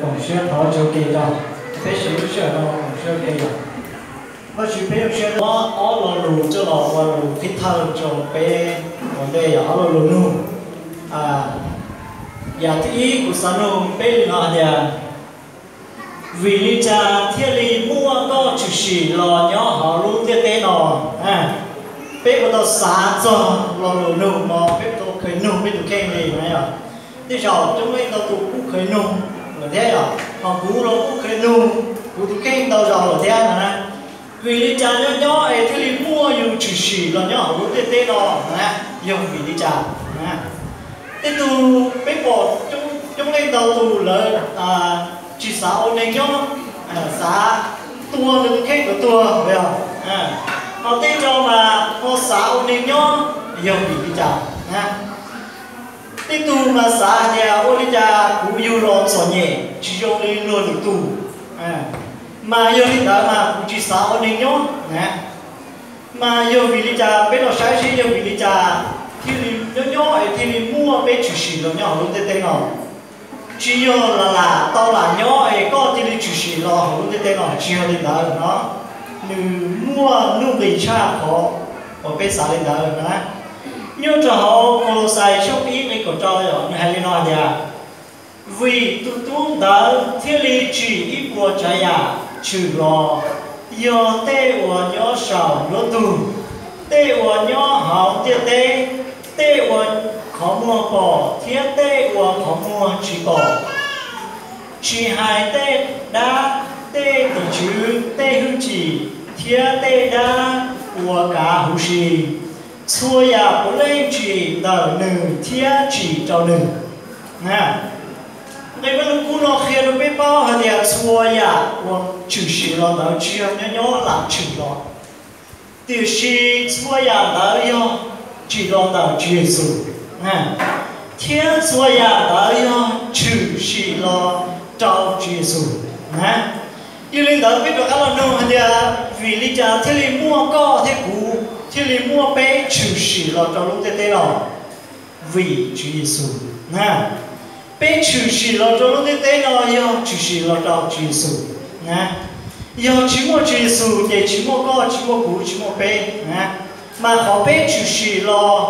Koom siab thov ua ke os, peb sawv daws koom siab ua ke os. Tab sis peb zoo siab muab ob lo lus coj los ua lus qhib thawj rau peb ua ntej yog ob lo lus nug. Yam thib ib kuv xav nug peb li no hais tias, vim li cas thiaj li muaj koj tshwm sim los nyob hauv lub ntiaj teb no? Peb puas tau xav txog lo lus nug no, peb puas tau kheev nug peb tus kheej li na yom? Tej zaum coob leej ntau tus kuj kheev nug lawm thiab yom, ho kuv los kuj kheev nug kuv tus kheej ntau zaus lawm thiab no na. Vim li cas nyob nyob es thiaj li muaj yus tshwm sim los nyob hauv lub ntiaj teb no na? Yog vim li cas? Tej tug peb pom coob leej ntau tus lawv tsis xav ua neeg nyob, xav tua nws tus kheej kom tuag yog, ho tej co mas ho xav ua neeg nyob, yog vim li cas? Tej tug mas xav hais tias ua li cas kuv yug los txom nyem tsis zoo li luag lwm tus, mas yog li ntawd mas kuv tsis xav ua neeg nyob na. Mas yog vim li cas, peb los saib seb yog vim li cas thiaj li nyob nyob es thiaj li muaj peb tshwm sim los nyob hauv lub ntiaj teb no. Tsis yog lam lam tau lam nyob es koj thiaj li tshwm sim los hauv lub ntiaj teb no, tsis yog li ntawd no. Nws muaj nuj nqis tshaj qhov uas peb xav li ntawd na. Nyob rau hauv Kaulauxais tshooj ib nqe kaum rau, nws hais li no tias, vim tus tub ntawd thiaj li tsim ib puas tsav yam tshwm los, yog tej uas nyob saum nruab ntug, tej uas nyob hauv ntiaj teb, tej uas qhov muag pom thiab tej uas qhov muag tsis pom, tsis hais tej dab, tej tim tswv, tej hwj chim thiab tej dab uas kav huv si, txhua yam puav leej tsim ntawm nws thiab tsim rau nws. Nqe Vaj Lug Kub no qhia rau peb paub hais tias txhua yam uas tshwm sim los ntawd tsis yog nyob nyob lam tshwm los, tiam sis txhua yam ntawd yog tsim los ntawm Tswv Yexus, thiab txhua yam ntawd yog tshwm sim los rau Tswv Yexus na. Yog li ntawd peb rov qab los nug hais tias, vim li cas thiaj li muaj koj thiab kuv, thiaj li muaj peb tshwm sim los rau lub ntiaj teb no? Vim Tswv Yexus na. Peb tshwm sim los rau lub ntiaj teb no yog tshwm sim los rau Tswv Yexus na. Yog tsis muaj Tswv Yexus ces tsis muaj koj, tsis muaj kuv, tsis muaj peb na. Mas qhov peb tshwm sim los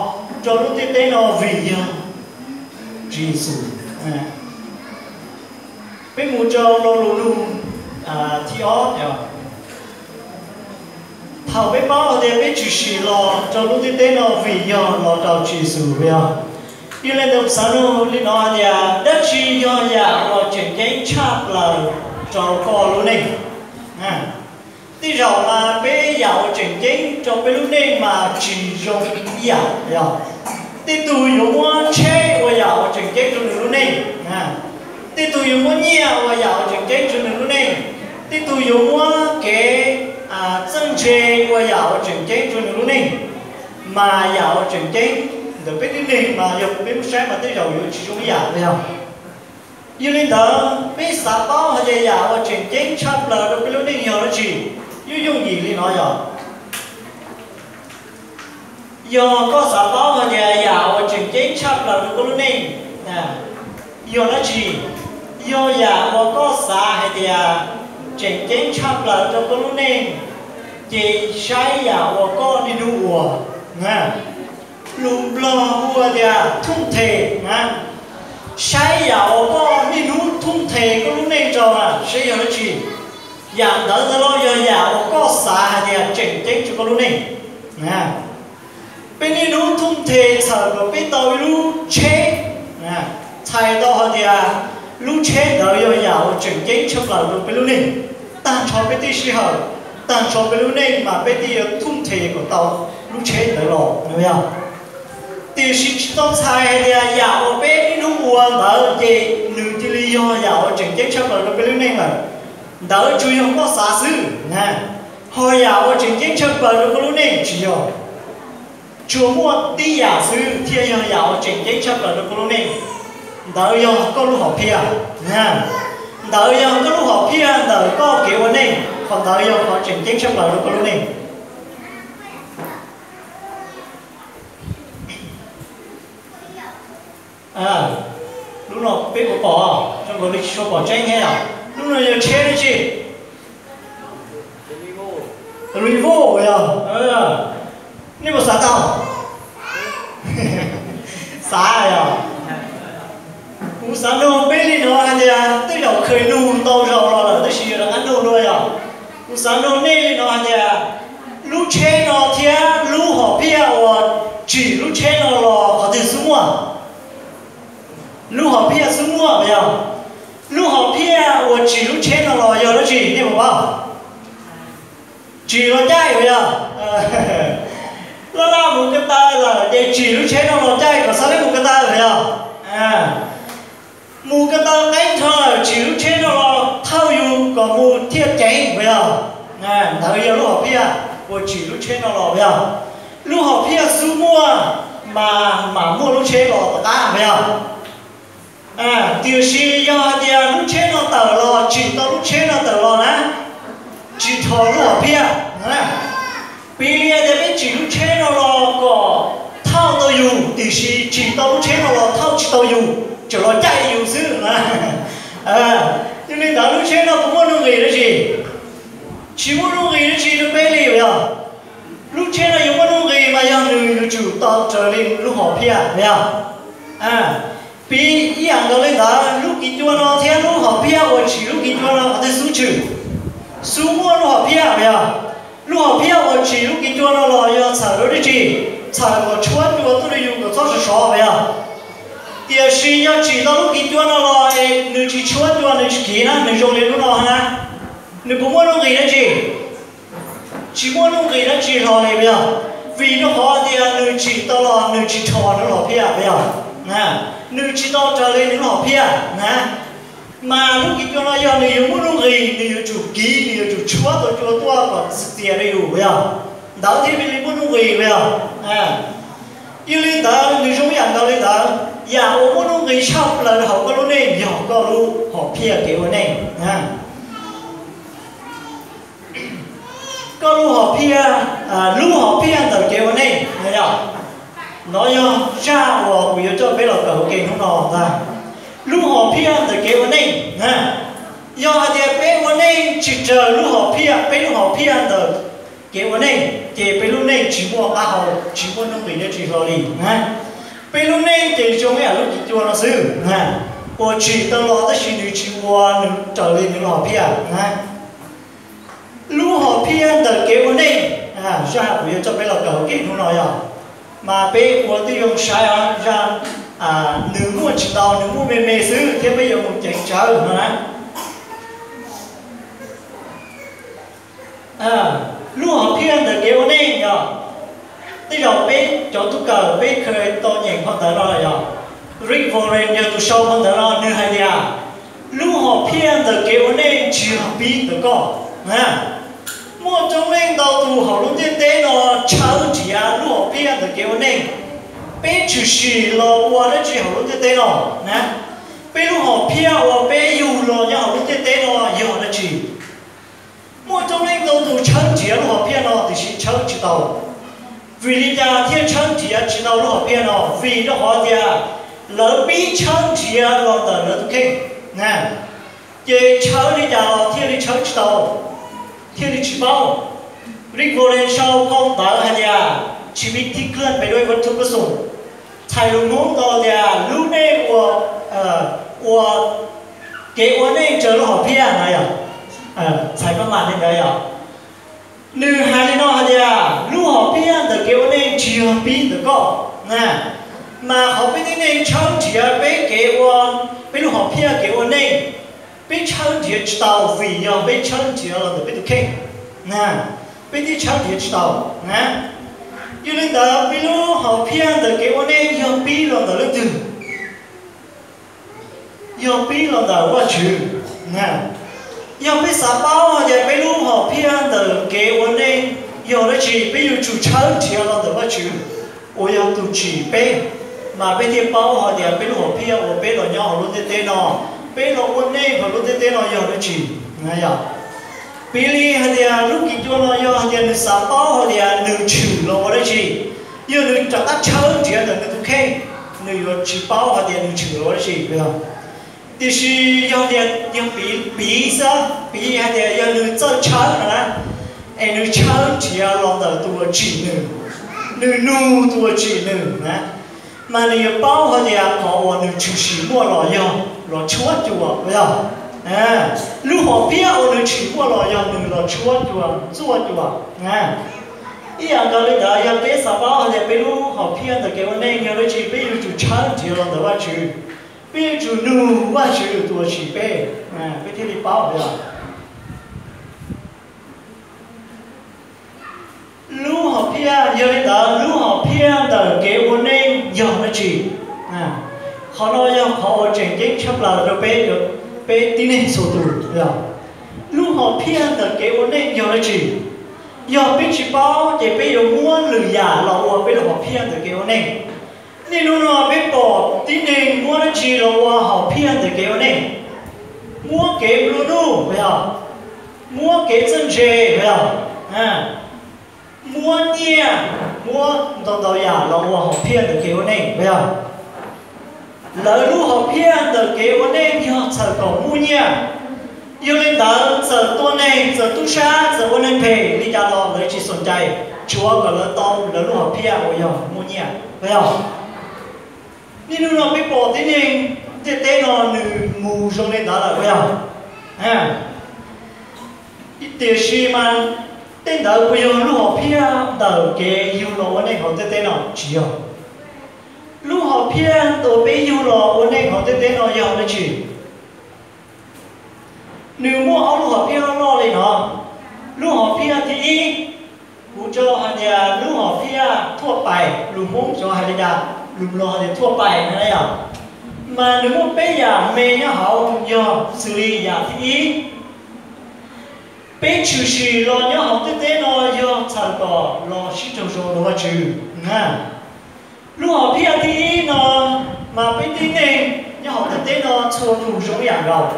rau lub ntiaj teb no vim yog Tswv Yexus. Peb mus rau lo lus nug thib ob. Thaum peb paub hais tias peb tshwm sim los rau lub ntiaj teb no vim yog los rau Tswv Yexus yog. Yog li ntawd xav nug li no hais tias, dab tsi yog yam uas tseem ceeb tshaj plaws rau koj lub neej? Tej zaum mas peb yam uas tseem ceeb rau peb lub neej mas tsis zoo ib yam yog. Tej tug yuav muab tsheb ua yam uas tseem ceeb rau nws lub neej, tej tug yuav muab nyiaj ua yam uas tseem ceeb rau nws lub neej, tej tug yuav muab kev txawj ntse ua yam uas tseem ceeb rau nws lub neej. Mas yam uas tseem ceeb ntawm peb tib neeg mas yog peb lub saib mas tej zaum yuav tsis zoo ib yam li yog. Yog li ntawd peb xav paub hais tias yam uas tseem ceeb tshaj plaws rau peb lub neej yog dab tsi? Yooj yooj yim li no yog. Yog koj xav paub hais tias yam uas tseem ceeb tshaj plaws rau koj lub neej yog dab tsi, yog yam uas koj xav hais tias tseem ceeb tshaj plaws rau koj lub neej, ces saib yam uas koj niaj hnub ua. Lus Nplog hu tias thuj nthe na. Saib yam uas koj niaj hnub thuj nthe koj lub neej rau na, saib yog dab tsi. Yam ntawd ntawd los yog yam uas koj xav hais tias tseem ceeb rau koj lub neej. Peb niaj hnub thuj nthe txhawm kom peb tau ib lub tsheb, txhais tau hais tias lub tsheb ntawd yog yam uas tseem ceeb tshaj plaws rau peb lub neej. Tag nrho peb tej sij hawm, tag nrho peb lub neej mas peb thiaj yuav thuj nthe kom tau lub tsheb ntawd los no yog. Tiam sis tsis tau txhais hais tias yam uas peb niaj hnub ua ntawd ces nws cia li yog yam uas tseem ceeb tshaj plaws rau peb lub neej lawm. Ntawd tsuas yog koj xav xwb na. Ho yam uas tseem ceeb tshaj plaws rau koj lub neej tsis yog. Tsuas muaj tib yam xwb thiaj yog yam uas tseem ceeb tshaj plaws rau koj lub neej. Ntawd yog koj lub hom phiaj. Ntawd yog koj lub hom phiaj ntawm koj kev ua neej, qhov ntawd yog qhov tseem ceeb tshaj plaws rau koj lub neej. Lub no peb puas pom? Zoo nkaus li tsis tshua pom tseeb thiab yom. Lub no yog tsheb dab tsi? Revo yog. Nej puas xav tau? Xav yog. Kuv xav nug peb li no hais tias tej zaum khawm nug ntau zaus los lawm tab sis rov qab nug dua yog. Kuv xav nug nej li no hais tias lub tsheb no thiab lub hom phiaj uas tsim lub tsheb no los qhov twg xub muaj? Lub hom phiaj xub muaj yog. Lub hom phiaj uas tsim lub tsheb no los yog dab tsi nej puas paub? Tsim los caij uas yog. Laj laj mus ko taw lawm ces tsim lub tsheb no los caij kom xab leeb mus ko taw uas yog. Mus ko taw qeeb nrho lawm tsim lub tsheb no los thauj yus kom mus thiaj ceev uas yog. Ntawd yog lub hom phiaj uas tsim lub tsheb no los uas yog. Lub hom phiaj xub muaj mas mam muaj lub tsheb los tom qab uas yog. Tiam sis yog hais tias lub tsheb no tawm los tsim tau lub tsheb no tawm los na, tsis dhos lub hom phiaj. Piv li hais tias peb tsim lub tsheb no los kom thauj tau yus tiam sis tsim tau lub tsheb no los thauj tsis tau yus, tseem los caij yus xwb na. Yog li ntawd lub tsheb no puas muaj nuj nqis dab tsi? Tsis muaj nuj nqis dab tsi rau peb li uas yog. Lub tsheb no yuav muaj nuj nqis mas yog nws yuav tsum tau raws li lub hom phiaj uas yog. Piv ib yam nkaus li ntawd lub kis cua no thiab lub hom phiaj uas tsim lub kis cua no qhov twg xub tshwm? Xub muaj lub hom phiaj uas yog. Lub hom phiaj uas tsim lub kis cua no los yog txhawm rau dab tsi? Txhawm kom tshuab cua tuaj rau yus kom txhob sov sov uas yog. Tiam sis yog tsim tau lub kis cua no los es nws tsis tshuab cua nws tsis kiv na nws zoo li lub no na, nws puas muaj nuj nqis dab tsi? Tsis muaj nuj nqis dab tsi hlo li uas yog, vim rau qhov tias nws tsim tau los nws tsis dhos nws lub hom phiaj uas yog, nws tsis tau raws li nws lub hom phiaj na. Mas lub kis cua no yog nws yuav muaj nuj nqis nws yuav tsum kiv nws yuav tsum tshuab tau cua tuaj kom txias rau yus uas yog, ntawd thiaj li muaj nuj nqis uas yog. Yog li ntawd nws zoo ib yam nkaus li ntawd, yam uas muaj nuj nqis tshaj plaws hauv koj lub neej yog koj lub hom phiaj kev ua neej. Koj lub hom phiaj, lub hom phiaj ntawm kev ua neej no yog, no yog zaj uas kuv yuav coj peb los kawm ua ke hnub no ntag. Lub hom phiaj ntawm kev ua neej, yog hais tias peb ua neej tsis raws lub hom phiaj, peb lub hom phiaj ntawm kev ua neej ces peb lub neej tsis muaj qab hau tsis muaj nuj nqis dab tsi hlo li. Peb lub neej ces zoo ib yam lub kis cua no xwb, uas tsim tau los tab sis nws tsis ua nws raws li nws lub hom phiaj na. Lub hom phiaj ntawm kev ua neej, zaj kuv yuav coj peb los kawm ua ke hnub no yog, mas peb ua tib zoo saib os, zaj nws muaj tsis ntau nws muaj me me xwb thiab peb yuav mus ceev tsawv no na. Lub hom phiaj ntawm kev ua neej yog, tej zaum peb cov tub kawm peb kheev tau nyeem phau ntawv no los yog, Rick Warren yog tus sau phau ntawv no nws hais tias, lub hom phiaj ntawm kev ua neej tsis yog pib ntawm koj na. Muaj coob leej ntau tus hauv lub ntiaj teb no tshawb nrhiav lub hom phiaj ntawm kev ua neej. Peb tshwm sim los ua dab tsi hauv lub ntiaj teb no na? Peb lub hom phiaj uas peb yug los nyob hauv lub ntiaj teb no yog dab tsi? Muaj coob leej ntau tus tshawb nrhiav lub hom phiaj no tiam sis tshawb tsis tau. Vim li cas thiaj tshawb nrhiav tsis tau lub hom phiaj no? Vim rau qhov tias lawv pib tshawb nrhiav los ntawm lawv tus kheej na. Ces tshawb li cas los thiaj li tshawb tsis tau, thiaj li tsis paub. Rick Warren sau phau ntawv hais tias, Chính mình thích hơn về đôi với thuốc có sủng. Txhais lus Hmoob tau tias lub neej ua, ua kev ua neej raws lub hom phiaj na yog, txhais maj mam li ntawd yog. Nws hais li no hais tias lub hom phiaj ntawm kev ua neej tsis yog pib ntawm koj na, mas qhov peb tib neeg tshawb nrhiav peb kev ua, peb lub hom phiaj kev ua neej, peb tshawb nrhiav tsis tau vim yog peb tshawb nrhiav los ntawm peb tus kheej na, peb thiaj tshawb nrhiav tsis tau na. Yog li ntawd peb lub hom phiaj ntawm kev ua neej yog pib los ntawm leej twg? Yog pib los ntawm Vajtswv. Yog peb xav paub hais tias peb lub hom phiaj ntawm kev ua neej yog dab tsi, peb yuav tsum tshawb nrhiav los ntawm Vajtswv uas yog tus tsim peb, mas peb thiaj paub hais tias peb lub hom phiaj uas peb los nyob hauv lub ntiaj teb no, peb los ua neej hauv lub ntiaj teb no yog dab tsi. Yog, piv li hais tias lub kis cua no yog hais tias nws xav paub hais tias nws tshwm los ua dab tsi, yog nws rov qab tshawb nrhiav ntawm nws tus kheej, nws yuav tsis paub hais tias nws tshwm los dab tsi, puas yog? Tiam sis yog tias yog piv, piv xwb, piv hais tias yog nws txawj tshawb no na, es nws tshawb nrhiav los ntawm tus uas tsim nws, nws nug tus uas tsim nws na, mas nws yuav paub hais tias qhov uas nws tshwm sim muaj los yog los tshuab cua, puas yog? Lub hom phiaj uas nws tshwm muaj los yog nws los tshuab cua, ntxuaj cua. Ib yam nkaus li ntawd, yog peb xav paub hais tias peb lub hom phiaj ntawm kev ua neej yog dab tsi, peb yuav tsum tshawb nrhiav los ntawm Vajtswv, peb yuav tsum nug Vajtswv tus uas tsim peb, peb thiaj li paub, puas yog? Lub hom phiaj, yog li ntawd lub hom phiaj ntawm kev ua neej yog dab tsi? Qhov no yog qhov uas tseem ceeb tshaj plaws rau peb, peb tib neeg txhua tus. Lub hom phiaj ntawm kev ua neej yog dab tsi? Yog peb tsis paub ces peb yuav muab lwm yam los ua peb lub hom phiaj ntawm kev ua neej. Niaj hnub no peb pom tib neeg muab dab tsi los ua hom phiaj ntawm kev ua neej? Muab kev nplua nuj, puas yog? Muab kev txawj ntse, puas yog? Muab nyiaj, muab ntau ntau yam los ua hom phiaj ntawm kev ua neej, puas yog? Lawv lub hom phiaj ntawm kev ua neej yog txhawm kom muaj nyiaj. Yog li ntawd txawm tua neeg, txawm tub sab, txawm ua neeg phem li cas los lawv tsis xav cai, tsuav kom lawv tau lawv lub hom phiaj uas yog muaj nyiaj, puas yog? Niaj hnub no peb pom tib neeg ntiaj teb no nws mus zoo li ntawd lawm, puas yog? Tiam sis mas tej ntawd puas yog lub hom phiaj ntawm kev yug los ua neej hauv ntiaj teb no? Tsis yog. Lub hom phiaj ntawm peb yug los ua neej hauv ntiaj teb no yog dab tsi? Nws muaj ob lub hom phiaj loj loj li no. Lub hom phiaj thib ib, kuv tso hais tias lub hom phiaj thuaj pais, lus Hmoob tso hais li cas, lus Nplog hais tias thuaj pais na yom. Mas nws muaj peb yam me nyob hauv, yog xws li yam thib ib, peb tshwm sim los nyob hauv ntiaj teb no yog txhawm kom los sib raug zoo rau Vajtswv na. Lub hom phiaj thib ib no, mas peb tib neeg nyob hauv ntiaj teb no txhua tus zoo ib yam nkaus,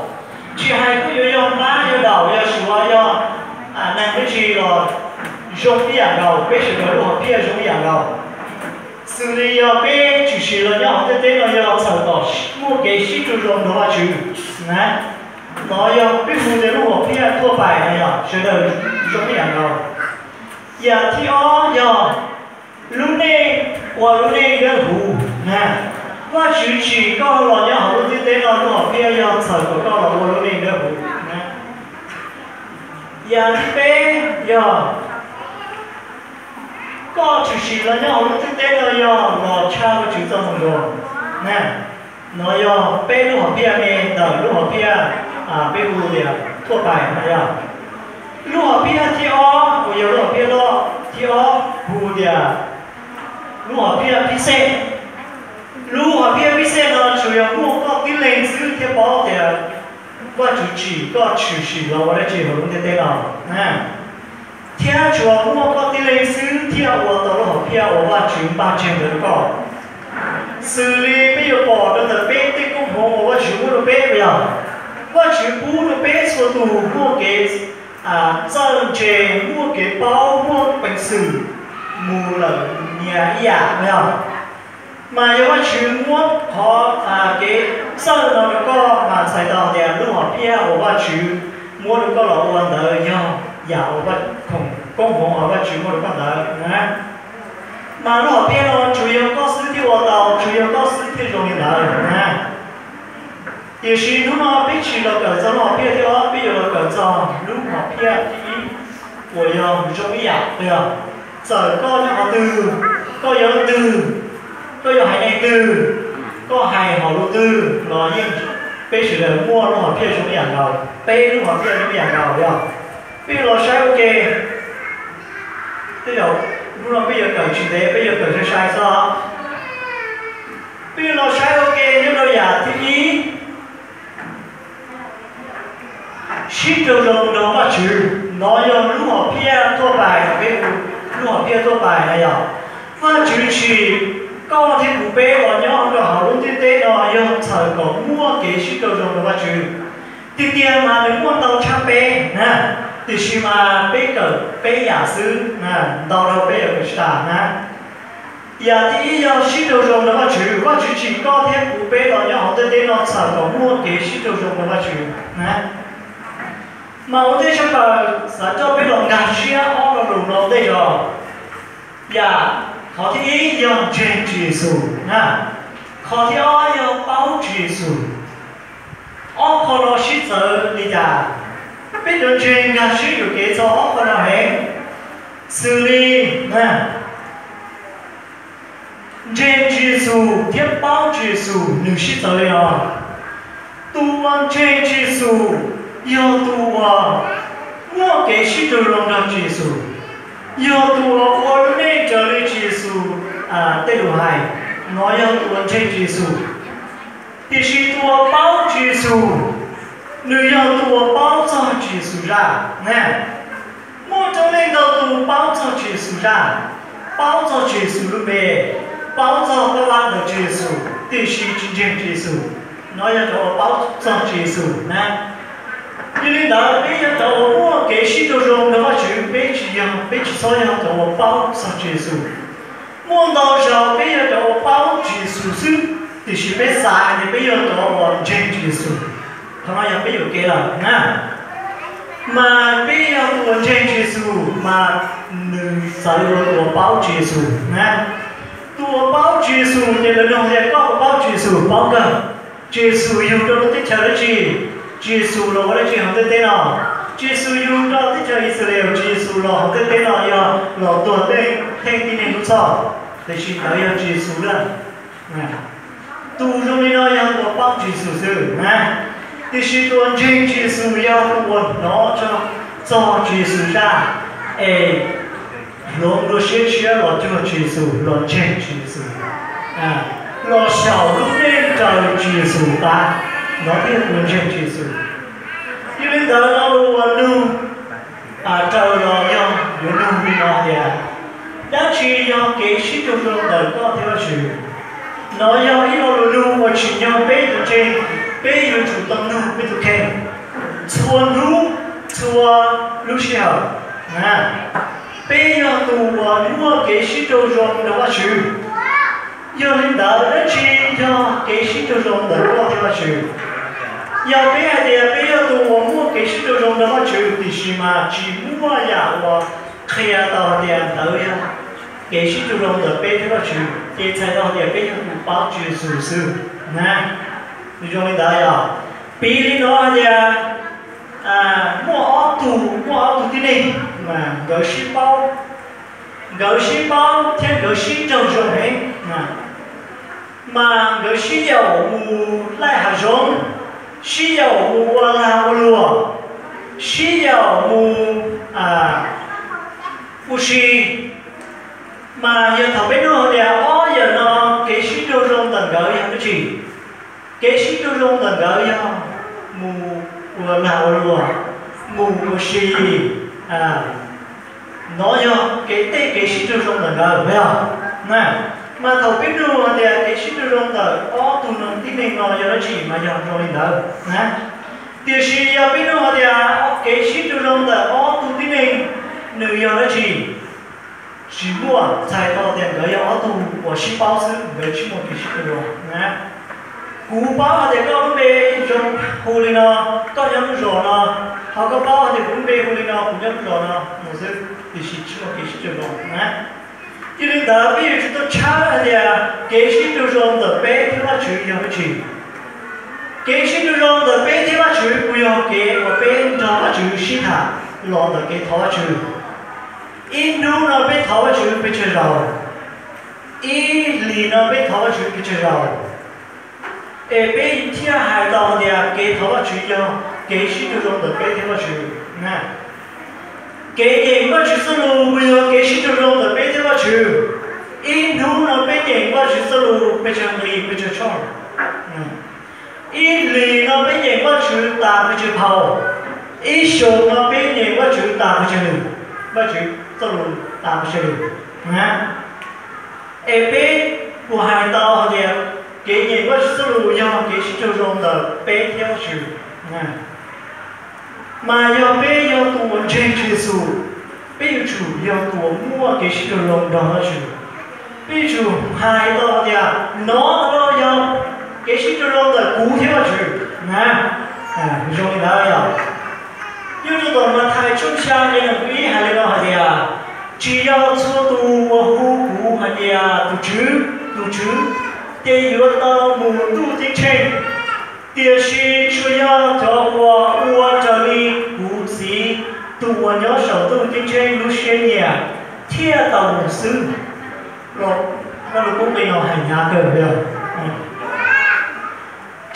tsis hais koj yuav yog hmab, yog daum, yog suav, yog neeg dab tsi los zoo ib yam nkaus, peb sawv daws lub hom phiaj zoo ib yam nkaus. Xws li yog peb tshwm sim los nyob hauv ntiaj teb no yog txhawm kom muaj kev sib raug zoo rau Vajtswv na. No yog peb hu tias lub hom phiaj thuaj pais no yog sawv daws zoo ib yam nkaus. Yam thib ob yog lub neej, ua lub neej dawb huv na. Vajtswv tsim koj los nyob hauv lub ntiaj teb no lub hom phiaj yog txhawm kom koj los ua lub neej dawb huv na. Yam thib peb yog koj tshwm sim los nyob hauv lub ntiaj teb no yog los tshaj Vajtswv txoj moo zoo na. No yog peb lub hom phiaj me ntawm lub hom phiaj peb hu tias thuaj pais no yog. Lub hom phiaj thib ob uas yog lub hom phiaj loj thib ob hu tias lub hom phiaj pib xej. Lub hom phiaj pib xej no tsuas yog muaj koj tib leeg xwb thiaj paub tias Vajtswv tsim koj tshwm sim los ua dab tsi hauv lub ntiaj teb no na. Thiab tsuas muaj koj tib leeg xwb thiaj ua tau lub hom phiaj uas Vajtswv npaj tseg ntawd rau koj. Xws li peb yuav pom rau ntawm peb tej koob hmoov uas Vajtswv muab rau peb puas yog? Vajtswv pub rau peb txhua tus muaj kev txawj ntse, muaj kev paub, muaj peev xwm mus lawm nyias ib yam puas yog? Mas yog Vajtswv muab qhov kev txawj no rau koj mas txhais tau tias lub hom phiaj uas Vajtswv muab rau koj los ua ntawd yog yam uas khoom koob hmoov uas Vajtswv muab rau koj ntawd na. Mas lub hom phiaj no tsuas yog koj xwb thiaj ua tau, tsuas yog koj xwb thiaj zoo li ntawd na. Tiam sis hnub no peb tsis los kawm txog lub hom phiaj thib ob, peb yuav los kawm txog lub hom phiaj thib ib uas yog zoo ib yam yog, txawm koj nyob qhov twg, koj yog leej twg, koj yog haiv neeg twg, koj hais hom lus twg los yeej peb sawv daws muaj lub hom phiaj zoo ib yam nkaus, peb lub hom phiaj zoo ib yam nkaus yog. Peb los saib ua ke, tej zaum hnub no peb yuav kawm tsis ntev, peb yuav kawm sai sai xwb. Peb los saib ua ke nyob rau yam thib ib, sib raug zoo nrog Vajtswv. No yog lub hom phiaj thuaj pais, peb hu lub hom phiaj thuaj pais no yog Vajtswv tsim koj thiab kuv peb los nyob rau hauv lub ntiaj teb no yog txhawm kom muaj kev sib raug zoo nrog Vajtswv. Tiag tiag mas nws muaj ntau tshaj peb na, tiam sis mas peb kawm peb yam xwb na, ntau dhau peb yuav kawm tsis tas na. Yam thib ib yog sib raug zoo rau Vajtswv. Vajtswv tsim koj thiab kuv peb los nyob hauv ntiaj teb no txhawm kom muaj kev sib raug zoo rau Vajtswv na. Mas ua ntej tshaj plaws xav coj peb los nkag siab ob lo lus no ntej zog. Yam, qhov thib ib yog ntseeg Tswv Yexus na. Qhov thib ob yog paub Tswv Yexus. Ob qho no sib txawv li cas? Peb cov ntseeg nkag siab yuam kev txog ob qho no heev, xws li ntseeg Tswv Yexus thiab paub Tswv Yexus nws sib txawv li no. Tus uas ntseeg Tswv Yexus yog tus uas muaj kev sib raug zoo nrog Tswv Yexus, yog tus uas ua lub neej raws li Tswv Yexus tej lus hais, no yog tus uas ntseeg Tswv Yexus. Tiam sis tus uas paub Tswv Yexus, nws yog tus uas paub txog Tswv Yexus zaj na. Muaj coob leej ntau tus paub txog Tswv Yexus zaj, paub txog Tswv Yexus lub npe, paub txog pab vaj ntawm Tswv Yexus, tiam sis tsis ntseeg Tswv Yexus. No yog cov uas paub txog Tswv Yexus na. Yog li ntawd peb yog cov uas muaj kev sib raug zoo rau Vajtswv, peb tsis yog, peb tsis txhob yog cov uas paub txog Tswv Yexus. Muaj ntau zaus peb yog cov uas paub Tswv Yexus xwb, tiam sis peb xav hais tias peb yog cov uas ntseeg Tswv Yexus. Qhov no yog peb yuam kev lawm na. Mas peb yog tus uas ntseeg Tswv Yexus mas nws xav li ua tus uas paub Tswv Yexus na. Tus uas paub Tswv Yexus ces lawv nug tias koj puas paub Tswv Yexus? Paub kawg. Tswv Yexus yug rau lub teb chaws dab tsi? Tswv Yexus los ua dab tsi hauv ntiaj teb no? Tswv Yexus yug rau teb chaws Yixalayees, Tswv Yexus los hauv ntiaj teb no yog los tuag tej tib neeg lub txhoj, tiam sis ntawd yog Tswv Yexus lawm. Tus zoo li no yog tus uas paub Tswv Yexus xwb na. Tiam sis tus uas ntseeg Tswv Yexus yog tus uas hnov txog Tswv Yexus zaj es hloov dua siab tshiab los cuag Tswv Yexus, los ntseeg Tswv Yexus, los xyaum lub neej raws Tswv Yexus tas, no thiaj yog tus uas ntseeg Tswv Yexus. Yog li ntawd lo lus uas nug raws los yog yuav nug li no tias, dab tsi yog kev sib raug zoo ntawm koj thiab Vajtswv? No yog ib lo lus nug uas tsim nyog peb tus ntseeg, peb yuav tsum tau nug peb tus kheej txhua hnub, txhua lub sij hawm. Peb yog tus uas muaj kev sib raug zoo rau Vajtswv. Yog li ntawd dab tsi yog kev sib raug zoo ntawm koj thiab Vajtswv? Yog peb hais tias peb yog tus uas muaj kev sib raug zoo rau Vajtswv tiam sis mas tsis muaj yam uas qhia tau hais tias ntawd yog kev sib raug zoo ntawm peb thiab Vajtswv, ces txhais tau hais tias peb yog tus paub Tswv Yexus xwb na. Nws zoo li ntawd yog, piv li no hais tias muaj ob tug, muaj ob tug tib neeg mas nkawd sib paub, nkawd sib paub thiab nkawd sib raug zoo heev, mas nkawd sib yaum mus laij hav zoov, sib yaum mus ua lag ua luam, sib yaum mus ua si. Mas yog thaum peb nug tias ob yam no kev sib raug zoo ntawm nkawd yog dab tsi? Kev sib raug zoo ntawm nkawd yog mus ua lag ua luam, mus ua si. No yog kev, tej kev sib raug zoo ntawm nkawd yog. Mas thaum peb nug hais tias kev sib raug zoo ntawm ob tug no tib neeg no yog dab tsi mas yog zoo li ntawd na. Tiam sis yog peb nug hais tias kev sib raug zoo ntawm ob tug tib neeg nws yog dab tsi? Tsis muaj, txhais tau tias nkawd yog ob tug uas sib paub xwb, nkawd tsis muaj kev sib raug zoo na. Kuv paub hais tias koj lub npe zoo hu li no, koj nyob lub zos no, ho koj paub hais tias kuv lub npe hu li no, kuv nyob lub zos no mus xwb, tiam sis tsis muaj kev sib raug zoo na. Yog li ntawd peb yuav tsum tau tshawb hais tias kev sib raug zoo ntawm peb thiab Vajtswv yog dab tsi. Kev sib raug zoo ntawm peb thiab Vajtswv puas yog kev uas peb nrog Vajtswv sib tham los ntawm kev thov Vajtswv? Ib hnub no peb thov Vajtswv pes tsawg zaus? Ib hlis no peb thov Vajtswv pes tsawg zaus? Es peb thiaj hais tau tias kev thov Vajtswv yog kev sib raug zoo ntawm peb thiab Vajtswv na. Kev nyeem Vajtswv txoj lus puas yog kev sib raug zoo ntawm peb thiab Vajtswv? Ib hnub no peb nyeem Vajtswv txoj lus pes tsawg nqi pes tsawg tshooj? Ib hlis no peb nyeem Vajtswv tas pes tsawg phau? Ib xyoos no peb nyeem Vajtswv tas pes tsawg lus? Vajtswv txoj lus tas pes tsawg lus? Es peb puas hais tau hais tias kev nyeem Vajtswv txoj lus yog kev sib raug zoo ntawm peb thiab Vajtswv? Mas yog peb yog tus uas ntseeg Tswv Yexus, peb yuav tsum yog tus uas muaj kev sib raug zoo nrog Vajtswv. Peb yuav tsum hais tau tias nov tau los yog kev sib raug zoo ntawm kuv thiab Vajtswv na. Zoo li ntawd yog, nyob rau tom Mathais tshooj xya nqe nees nkaum ib hais li no hais tias, tsis yog txhua tus uas hu kuv hais tias tus Tswv, tus Tswv, ces yuav tau mus ntuj ceeb tsheej, tiam sis tsuas yog cov uas ua raws li kuv Txiv tus uas nyob saum ntuj ceeb tsheej lub siab nyiam thiaj tau mus xwb. Koj lus kub qi no hais hnyav kawg li.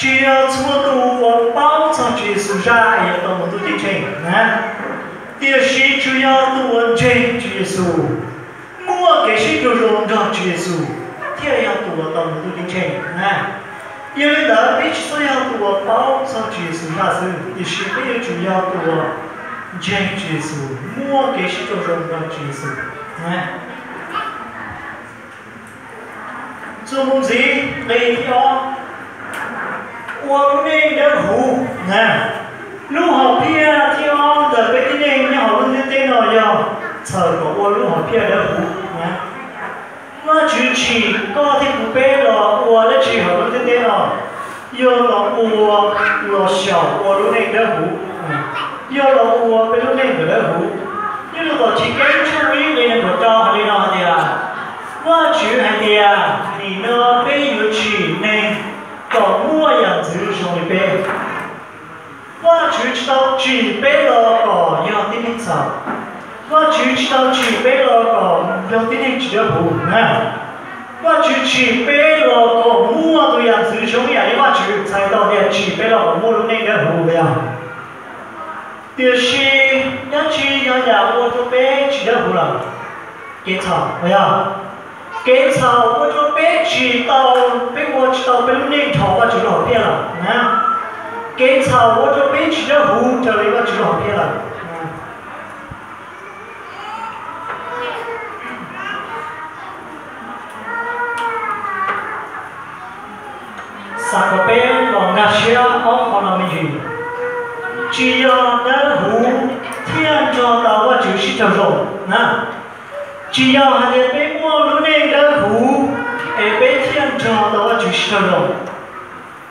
Tsis yog txhua tus uas paub txog Tswv Yexus zaj es yuav tau mus ntuj ceeb tsheej na, tiam sis tsuas yog tus uas ntseeg Tswv Yexus, muaj kev sib raug zoo nrog Tswv Yexus, thiaj yog tus uas tau mus ntuj ceeb tsheej na. Yog li ntawd peb tsis txhob yog tus uas paub txog Tswv Yexus zaj xwb, tiam sis peb yuav tsum yog tus uas ntseeg Tswv Yexus, muaj kev sib raug zoo nrog Tswv Yexus na. Txuas mus ntxiv nqe thib ob, ua lub neej dawb huv na. Lub hom phiaj thib ob ntawm peb tib neeg nyob hauv lub ntiaj teb no yog txhawm kom ua lub hom phiaj dawb huv na. Vajtswv tsim koj thiab kuv peb los ua dab tsi hauv lub ntiaj teb no? Yog los ua, los xyaum ua lub neej dawb huv, yog los ua peb lub neej kom dawb huv. Nyob rau tom Chivkeeb tshooj ib nqe nees nkaum rau hais li no hais tias, Vajtswv hais tias, nim no peb yuav tsim neeg kom muaj yam ntxwv zoo li peb. Vajtswv tsis tau tsim peb los kom yog tib neeg txhaum. Vajtswv tsis tau tsim peb los kom yog tib neeg tsis dawb huv na. Vajtswv tsim peb los kom muaj tus yam ntxwv zoo ib yam li Vajtswv, txhais tau tias tsim peb los kom muaj lub neej dawb huv yog. Tiam sis dab tsi yog yam ua rau peb tsis dawb huv lawm? Kev txhaum yog. Kev txhaum ua rau peb tsis tau, peb ua tsis tau peb lub neej nrho Vajtswv lub hom phiaj lawm na. Kev txhaum ua rau peb tsis dawb huv raws li Vajtswv lub hom phiaj lawm. Xav kom peb los nkag siab ob qho no me ntsis. Tsis yog dawb huv thiaj nrog tau Vajtswv sib raug zoo na. Tsis yog hais tias peb muaj lub neej dawb huv es peb thiaj nrog tau Vajtswv sib raug zoo,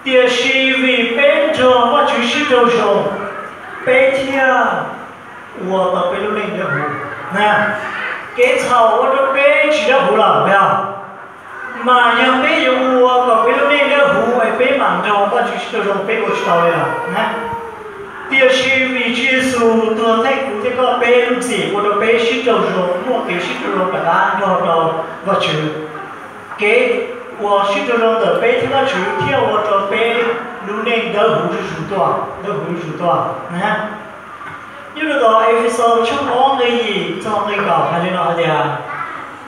tiam sis vim peb nrog Vajtswv sib raug zoo, peb thiaj ua tau peb lub neej dawb huv na. Kev txhaum ua rau peb tsis dawb huv lawm yog, mas yog peb yuav ua kom peb lub neej dawb huv es peb mam nrog Vajtswv sib raug zoo, peb ua tsis tau li lawm na. Tiam sis vim Tswv Yexus tuag theej kuv thiab koj peb lub txim ua rau peb sib raug zoo, muaj kev sib raug zoo rov qab nrog rau Vajtswv. Kev uas sib raug zoo ntawm peb thiab Vajtswv thiaj ua rau peb lub neej dawb huv zuj zus tuaj, dawb huv zuj zus tuaj na. Nyob rau tom Efexus tshooj ob nqe yim txog nqe kaum hais li no hais tias,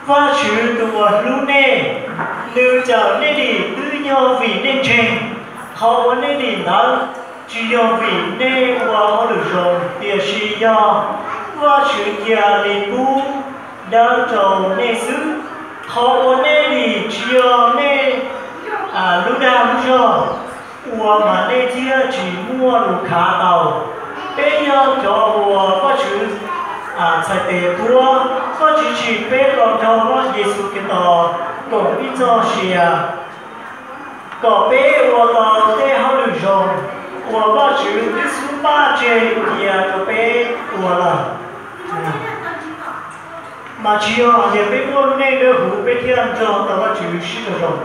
Vajtswv tus uas hlub nej, nws cawm nej dim twb yog vim nej ntseeg. Qhov uas nej dim ntawd tsis yog vim nej ua hauj lwm zoo, tiam sis yog Vajtswv cia li pub dawb rau nej xwb. Qhov uas nej dim tsis yog nej lub dag lub zog ua mas nej thiaj tsis muaj lus khav tau. Peb yog cov uas Vajtswv txhais tes tuab, Vajtswv tsim peb los nrog Yexus Khetos koom ib txoj sia kom peb ua tau tej hauj lwm zoo uas Vajtswv twb xub paj tseg cia rau peb ua lawm. Mas tsis yog hais tias peb muaj lub neej dawb huv peb thiaj nrog tau Vajtswv sib raug zoo,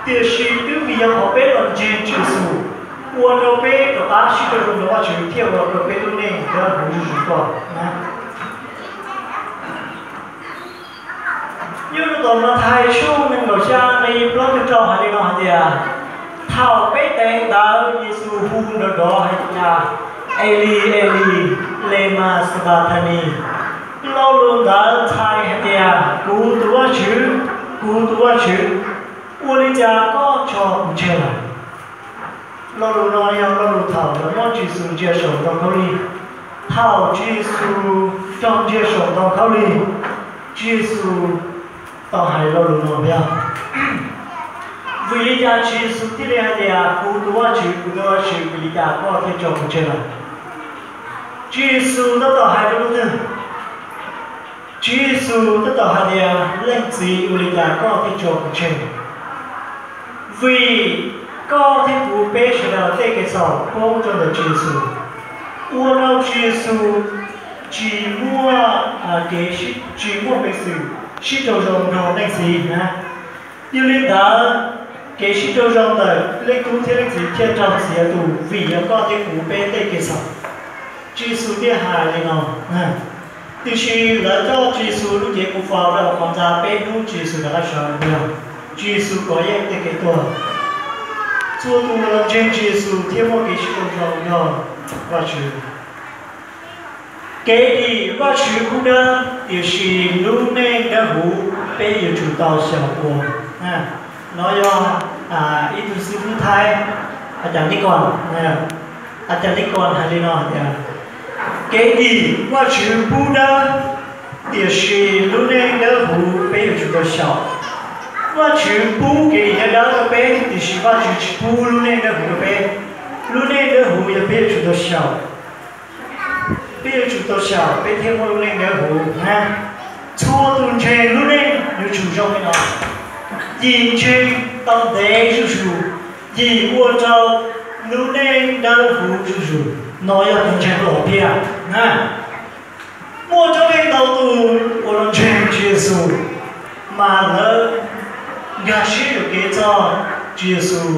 tiam sis twb vim yog qhov peb los ntseeg Tswv Yexus ua rau peb rov qab sib raug zoo rau Vajtswv thiaj ua rau peb lub neej dawb huv zuj zus tuaj na. Nyob rau tom Mathais tshooj nees nkaum xya nqe plaub caug rau hais li no hais tias, thaum peb teev ntawd Yexus hu nrov nrov hais tias, Elis, Elis, lemas xabakthanis? Lo lus ntawd txhais hais tias, kuv tus Vajtswv, kuv tus Vajtswv, ua li cas koj tso kuv tseg lawm? Lo lus no yog lo lus thaum lawv muab Tswv Yexus ntsia saum ntoo khaub lig. Thaum Tswv Yexus raug ntsia saum ntoo khaub lig, Tswv Yexus tau hais lo lus no yog, vim li cas Tswv Yexus thiaj li hais tias, kuv tus Vajtswv, kuv tus Vajtswv, vim li cas koj thiaj tso kuv tseg lawm? Tswv Yexus tab tom hais rau leej twg? Tswv Yexus tab tom hais tias, Leej Txiv, ua li cas koj thiaj tso kuv tseg? Vim koj thiab kuv peb sawv daws tej kev txhaum poob rau ntawm Tswv Yexus, ua rau Tswv Yexus tsis muaj kev, tsis muaj peev xwm sib raug zoo nrog Leej Txiv na. Yog li ntawd, kev sib raug zoo ntawm Leej Tub thiab Leej Txiv thiaj raug txiav tus, vim yog koj thiab kuv peb tej kev txhaum. Tswv Yexus thiaj hais li no. Tiam sis lawv coj Tswv Yexus lub cev kuv faus rau hauv qhov ntxa peb hnub, Tswv Yexus rov qab sawv los. Tswv Yexus kov yeej tej kev tuag. Txhua tus uas los ntseeg Tswv Yexus thiaj muaj kev sib raug zoo nrog Vajtswv. Kev dim Vajtswv pub dawb, tiam sis lub neej dawb huv peb yuav tsum tau xyaum ua. No yog ib tug xib fwb Thaib, a cas Lis Kos, a cas Lis Kos hais li no tias, kev dim Vajtswv pub dawb, tiam sis lub neej dawb huv peb yuav tsum tau xyaum. Vajtswv pub kev dim dawb rau peb, tiam sis Vajtswv tsis pub lub neej dawb huv rau peb. Lub neej dawb huv yog peb yuav tsum tau xyaum. Peb yuav tsum tau xyaum peb thiaj muaj lub neej dawb huv na. Txhua tus ntseeg lub neej yuav tsum zoo li no. Yim ntseeg tau ntev zuj zus, yim ua rau lub neej dawb huv zuj zus. No yog tus ntseeg lub hom phiaj na. Muaj txoj kev ntau tus uas los ntseeg Tswv Yexus, mas lawv nkag siab yuam kev txog Tswv Yexus,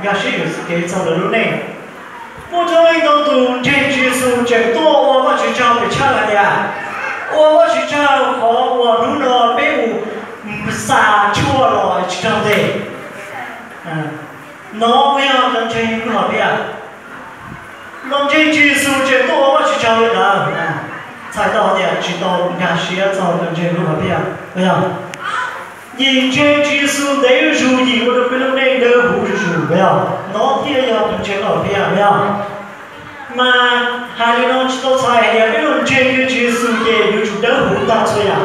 nkag siab yuam kev txog lawv lub neej. Muaj txoj kev ntau tus ntseeg Tswv Yexus tseem tuaj ua Vajtswv tsaug pes tsawg hais tias, ua Vajtswv tsaug qhov uas hnub no peb mus xa tshuaj los tsis raug tes. No kuj yog cov ntseeg lub hom phiaj. Los ntseeg Tswv Yexus tseem tuaj ua Vajtswv tsaug li ntawd, txhais tau tias tsis tau nkag siab txog cov ntseeg lub hom phiaj. Yim ntseeg Tswv Yexus ntev zuj zus yim ua rau peb lub neej dawb huv zuj zus, no thiaj yog tus ntseeg lub hom phiaj. Mas hais li no tsis tau txhais hais tias peb los ntseeg Tswv Yexus ces yuav tsum dawb huv tag txhua yam.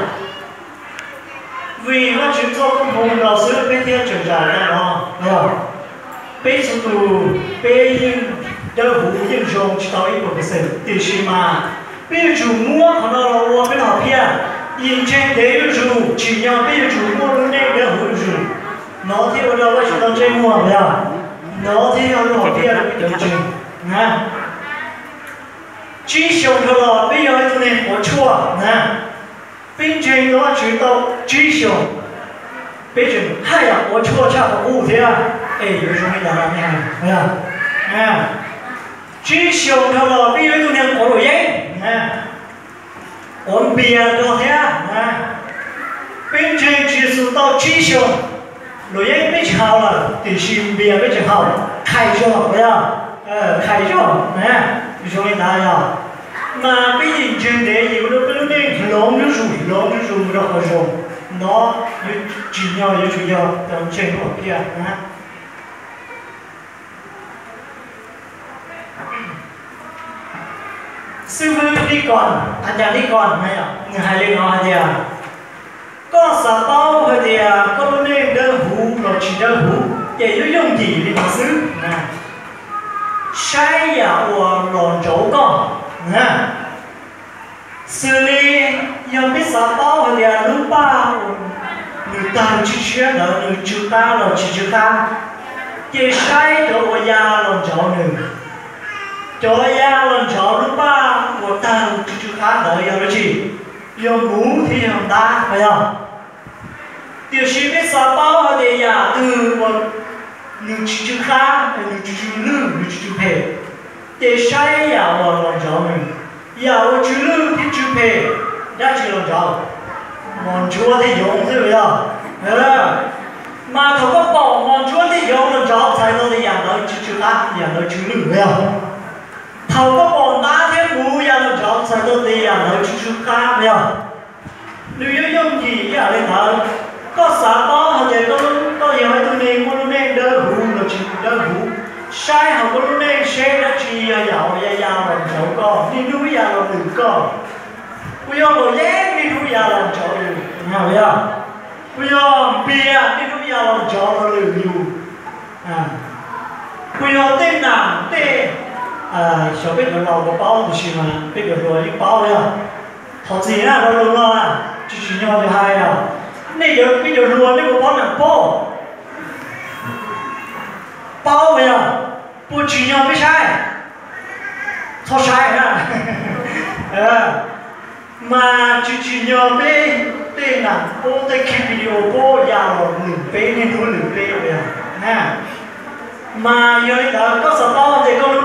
Vim Vajtswv txoj koob hmoov no xwb peb thiaj tseem zam tau no. Peb txhua tus, peb yeej dawb huv yeej zoo tsis tau ib puas percent, tiam sis mas peb yuav tsum muab qhov no los ua peb lub hom phiaj. Yim ntseeg ntev zuj zus tsim nyog peb yuav tsum muaj lub neej dawb huv zuj zus, no thiaj ua rau Vajtswv tau ntsej muag, yog no thiaj yog lub hom phiaj rau peb cov ntseeg na. Tsib xyoos dhau los peb yog ib tug neeg quav tshuaj na. Peb ntseeg tau Vajtswv tau tsib xyoos, peb tseem haj yam quav tshuaj tshaj qhov qub thiab. Es yuav zoo li cas los ne? Tsib xyoos dhau los peb yog ib tug neeg quav luam yeeb, quav npias nrog thiab. Peb ntseeg Tswv Yexus tau tsib xyoos, luam yeeb peb tsis haus lawm tiam sis npias peb tseem haus, qhais zog, yog qhais zog. Zoo li ntawd yog, mas peb yim ntseeg ntev yim ua rau peb lub neej hloov zuj zus hloov zuj zus mus rau qhov zoo. No yuav tsim nyog yuav tsum yog cov ntseeg lub hom phiaj na. Xib fwb Lis Kos, a cas Lis Kos, nws hais li no hais tias, koj xav paub hais tias koj lub neej dawb huv los tsis dawb huv ces yooj yooj yim li no xwb, saib yam uas los ntsauv koj. Xws li yog peb xav paub hais tias lub paj uas nws tawg tshiab tshiab ntawd nws tsw qab los tsis tsw qab, ces saib cov uas ya los ntsauv nws. Cov ya los ntsauv lub paj uas tawg tsw tsw qab ntawd yog dab tsi? Yog muv thiab yog ntab, yog. Tiam sis peb xav paub hais tias yam twg uas nws tsis tsw qab, nws tsw tsw lwj, nws tsw tsw phem, ces saib yam uas los ntsauv nws. Yam uas tsw lwj thiab tsw phem, dab tsi los ntsauv? Mos ntsuab thiab yoov xwb, yog. Mas thaum koj pom mos ntsuab thiab yoov los ntsauv txhais tau tias yam ntawd tsw tsw qab, yam ntawd tsw lwj, yog. Thaum koj pom ntab thiab muv ya los ntsauv txhais tau tias yam ntawd tsw tsw qab, yog. Nws yooj yooj yim ib yam li ntawd. Koj xav paub hais tias koj yog ib tug neeg muaj lub neej dawb huv los tsis dawb huv, saib hauv koj lub neej seb dab tsi yog yam uas ya ya los ntsauv koj, niaj hnub ya los lwm koj. Puas yog luam yeeb niaj hnub ya los ntsauv yus? Yog. Puas yog npias niaj hnub ya los ntsauv los lwm yus? Puas yog tej nam tej, xyov peb cov laus puas paub, tiam sis mas peb cov hluas yeej paub, yog. Thov txim na, lo lus no tsis tsim nyog yog hais os. Nej cov peb cov hluas nej puas paub nam pob? Paub yog? Puas tsim nyog peb saib? Txhob saib na. Mas tsis tsim nyog peb tej nam pob tej clip video pob ya los lwm peb, niaj hnub lwm peb yog. Mas yog li ntawd koj xav paub ces koj